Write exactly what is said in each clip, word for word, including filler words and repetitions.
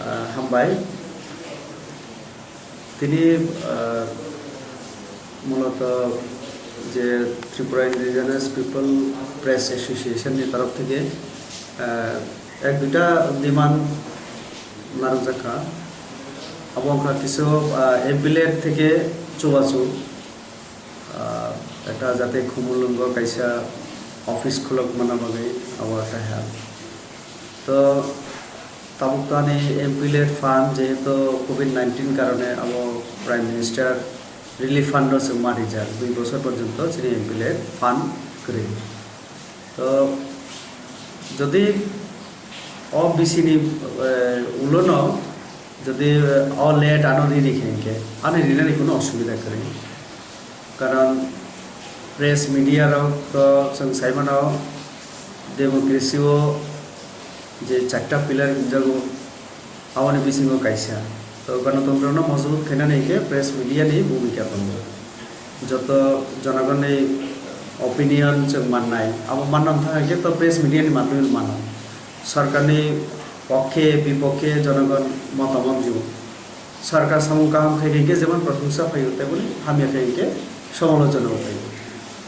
Ah, hambai. Tini, ah, muloto je Tripura Indigenous People Press Association ni torof theke, ah, ek duita demand narwkjakha. Abo wngkha kisu, ah, M P L A theke chubachu, ah, ekta jate Khumulwngo kaisa office khulok mana bagwi abo ekta ha. To tabuk to ani M P L A fund jehetu covid nineteen karone abo Prime Minister Relief Fund o chwng ma rijak, dui bosor porjonto chini M P L A fund kwrwi. To jodi o B C ni, eh, ulono jodi, eh, o late ano rini khe hinkhe ani rinani kuno osubida kwrwi. Karon press media rok to chwng sai mano democracy o je charta pillar hwnjago, aboni bisingo kaisa. To ganatantrano mojbut khainani hinkhe press media ni bhumika tongo. Joto jonogonni opinion chwng mannai, abo manna wngkha hinkhe to press media ni madhyome mano. Sorkarni pokkhe bipokhe jonogon motamot rw. Sarkar samung kaham khai khe jemon prosongsa phaio, teboni hamya khai khe somolochona phaio.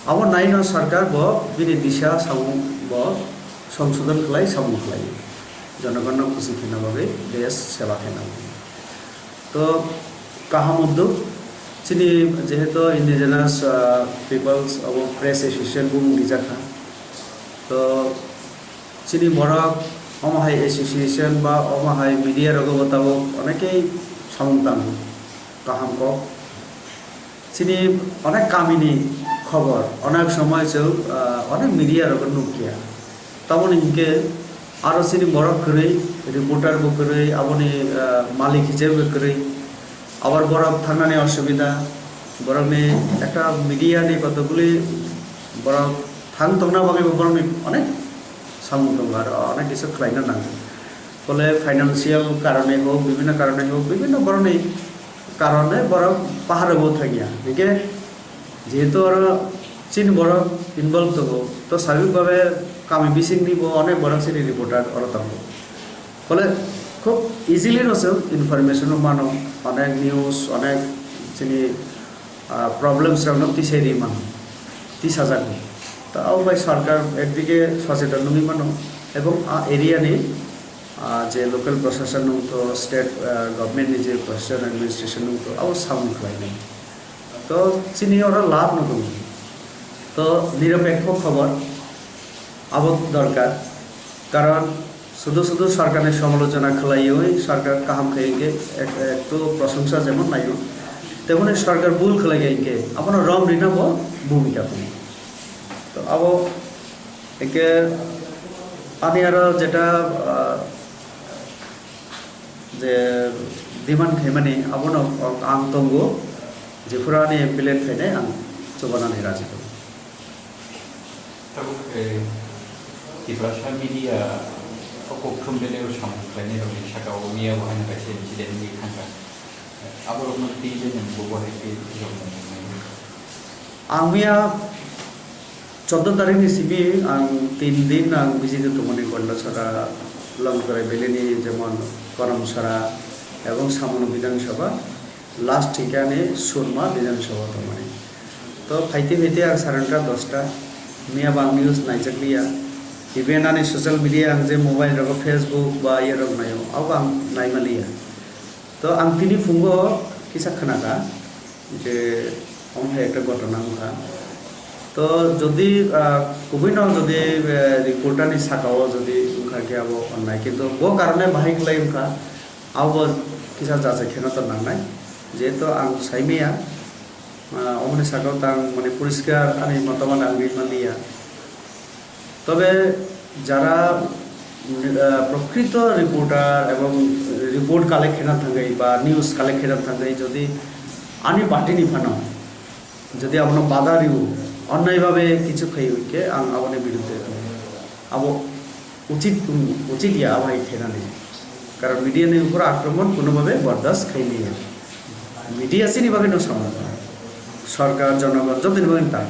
Abo naino sarkar bo bini disa samung bo songsodon khlai samung khlai. Jonogonno khusi khna bagwi desh seba khna bagwi. To kaham uddog chini jehetu indigenous, ah, peoples abo press association bumung rijak kha. To chini borok omo hai association ba omo hai media rogo bo tabuk onekei samung tango, kaham kok. Chini onek kamini khobor onek somoi chwng, ah, onek media rogo nukya. Tamoni hinkhe aro chini borok kwrwi, reporter bo kwrwi, aboni, ah, malik hisabe bo kwrwi. Abar borok thangnani osubida, borokni ekta media ni kotokguli borok thang tongna bagwi bo borokni onek samung tongo aro onek kisa khlaina nango. Phole financial karone hok, bibhinno karone hok, bibhinno borokni karone borok paharo bo thangya. Hinkhe jehetu oro chini borok involve tongo, to sabik babe kami bisingni bo onek borok chini reporter oro tongo. Phole khub easily no chwng information no mano, onek news, onek chini, ah, problems rok no tisai ri mano, tisajak. To abo bai sarkar ekdike socheton wngwi mano, ebong a area ni, ah, je local proshashan wng to, state, ah, government ni je proshashan administration wng to, abo samung khlai nai. To chini oro labh no tongo. To nirapekho khobor abo dorkar. Karon sudu sudu sarkarni somolochona khlaiwi sarkar kaham khai hinkhe ek, ek to prosongsa jemon naio, temoni sarkar bul khlai khai hinkhe abono rom rina bo bhumika tongo. To abo hinkhe ani aro jeta, ah, je demand khaimani abono ang tongo, jephuru ani M P L A phainai ang chubanani raji tongo. Tabuk, eh, Tiprasa media o kokthum belai o samung khlainai rokni saka o miya bo haino kaisa incident wngwi thangkha. Aborokno twi le nwng bo bo hai twi rok nai. Ang miya choddo tarikni simi ang tin din ang B J P tongmani Gondasara, Longkorai Valley ni jemon Koramsara ebong Samono Bidhan Sabha, last thikhe ani Surma Bidhan Sabha tongmani. To phaite phaite ang saranka dosta, miya bo ang news naijakliya. Even ani social media ang je mobile rogo Facebook ba iye rok naio, abo ang naimaliya. To ang tini phungo kisa khnakha je omo hai ekta ghotona wngkha. To jodi, ah, kubuino jodi, eh, reporter ni sakao jodi wngkha khe abo onnai, kintu bo karone bahai kwlai wngkha, abo kisa jachai kheno to nangnai. Jehetu ang saimaya, ah, omoni sakao tang mane poriskar ani motamot ang ri manliya. Tobe jara, ah, prokrito reporter ebong report collect khena thangwi ba news collect khena thangwi jodi ani party ni phano jodi abono bada riu, onnai babe kichu khai hoi khe ang aboni biruddhe abo uchit, uchit ya abo hai khenani. Karon media ni upor akromon kuno babe bordas khai liya. Media chini bagwi no samung. Sorkar, jonogon, jotoni bagwi ta.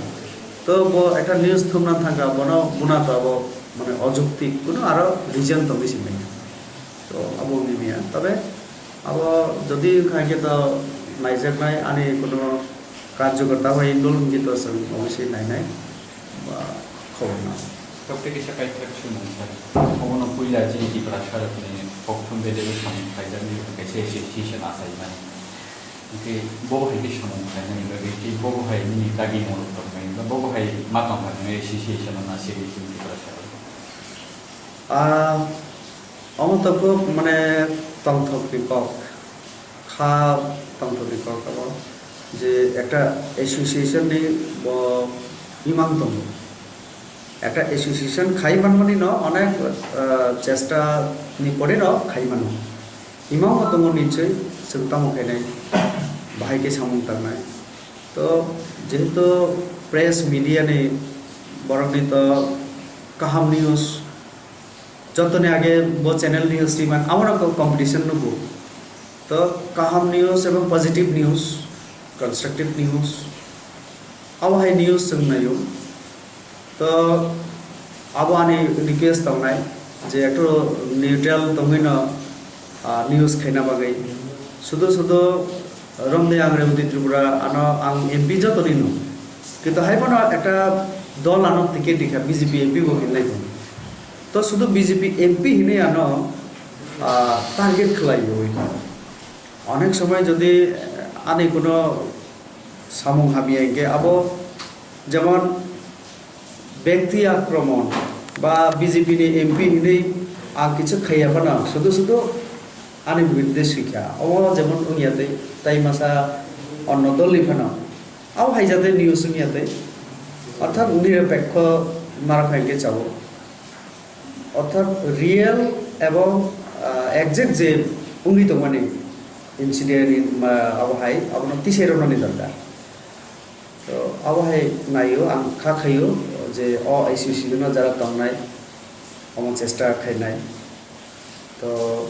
To bo ekta news thumna thangkha, bono buna to abo mane ojukti, kuno aro reason tongwi se manya. To abo wngwi maya. Tobe abo jodi wngkha hwnkhe to naijaknai ani kuno karjokorta bai involve wngkhe to chwng obviously nainai ba khobor na. Tokte kisa kaithak swngmung sir. Obono puila chini Tiprasa rokni kokthum bedero samung khlaijaknai kaisa association achaimani. Hwnkhe bo hai khe samung khlainani bagwi tei bo hai nini dagi molo tongmani ba bo hai ma tongmani association no na siri chini Tiprasa rok. Ah, omo to khub mane tongthokni kok, kha tongthokni kok abo je ekta association ni bo imang tongo. Ekta association khai manmani no onek, ah, chesta ni pore no khai mano. Imang bo tongo nichoi chwng tamo khainai bahai khe samung tangnai. To jehetu press media ni borok ni to kaham news Jotoni age bo channel news ni man, abo no competition nugo. To kaham news ebong positive news, constructive news, abo hai news chwng naio. To abo ani request tongnai je ekto neutral tongwi no, ah, news khaina bagwi. Sudo sudo Romdei ang Revati Tripura ano ang M P jotoni no. Kintu hai phano ekta dol ano ticket dikha, B J P M P bo hinlai phano. To sudu B J P M P hinwi ano, ah, target khlai oi. Onek somoi jodi ani kuno samung hamya hinkhe abo jemon Byakti akromon ba B J P ni M P hinwi ang kichu khaiya phano sudu sudu ani biruddhe swikha. Obo jemon wngya tei, tai masa onno dol ni phano. Abo hai jate news wngya tei. Orthat nirapekho narok hai khe chao. Orthat real ebong, ah, exact je wngwi tongmani incident in, ah, abo hai, abono tisai rwnani dorkar. To abo hai naio, ang kha khaio je o association o jara tongnai, omo chesta khainai. To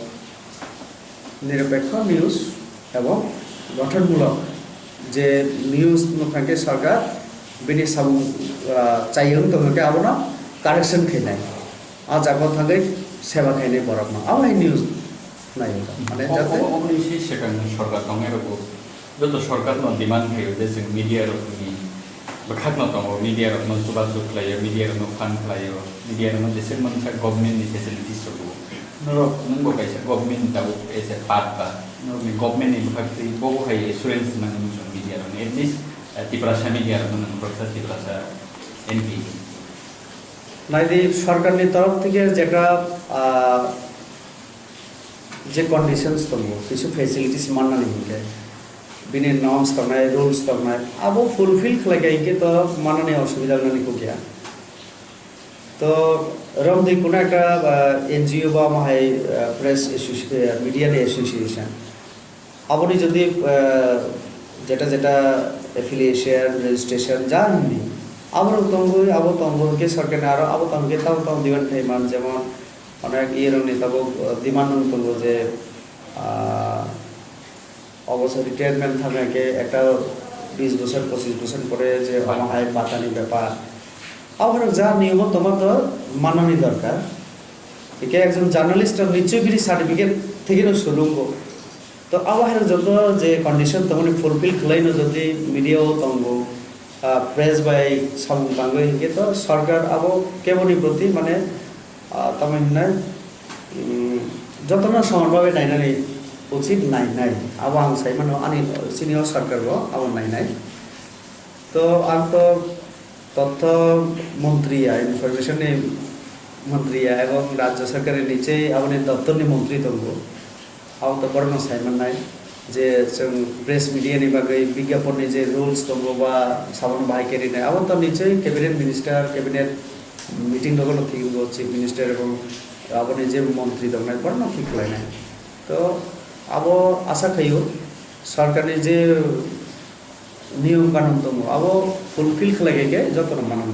nirapekho news ebong gothonmulok je news nukha khe sarkar bini samung, ah, chayung tongkha khe abono correction khainai. A jaga thangwi seba khainai borokno. Abo hai news naio. Mane o, jate o, oboni se swkang sorkar tongnai rokbo joto sorkarno demand khaio je chwng media rokni bwkhakno tongo, media rokno chubachu khlaio, media rokno fund khlaio, media rokno jesa mansa government ni facilities rwgo. Norok nwngbo kaisa government ni tabuk as a part ba norokni government ni bwkhak twi bobo hai assurance nangmani chwng media rokno, at least, eh, Tiprasa media rokno nang khoroksa Tiprasa M P. Naidi, sorkarni torof theke jeta, ah, je conditions tongo, kisu facilities mannani hinkhe, bini norms tongnai, rules tongnai, abo fulfill khlai kha hinkhe to mannani osubida wngnani kok ya. To romdi kuno ekta, ah, N G O ba omo hai, ah, press associ-, ah, media ni association. Aboni jodi, eh, jeta jeta affiliation, registration ja hwnwi, aborok tongwi, abo tongwi hwnkhe sorkarni aro abo tongwi tabo tong demand khai man, jemon onek iye rokni tabuk, eh, demand wng tongo je, ah, oboso retirement thangya khe ekta bis bosor, pochis bosor pore je omo hai bhatani bepar. Aborok ja niyomo tongma to manani dorkar. Hwnkhe ekjon journalist rok nichoi bini certificate thekeno solongo. To abo hai joto je condition tongmani fulfill khlaino jodi media o tongo, ah, press bai samung tangwi hinkhe to sarkar abo keboni proti mane, ah, tamo hinai, mm, jotono soman bhabe nainani uchit nainai. Abo ang sai mano ani senior sarkar bo abo nainai. To ang to Totto montri ya, information ni montri ya, ebong rajya sarkar ni nichoi aboni doptor ni montri tongo. Abo to borokno sai mannai je chwng press media ni bagwi bigyapon ni je rules tongo ba sabono bahai khe rinai, abo to nichoi cabinet minister, cabinet meeting rogo no thik wngo, chief minister ebong aboni je montri tongnai borokno thik khlainai. To abo asa khaio sarkar ni je niyom kanun tongo, abo fulfill khlai khe jotono mano.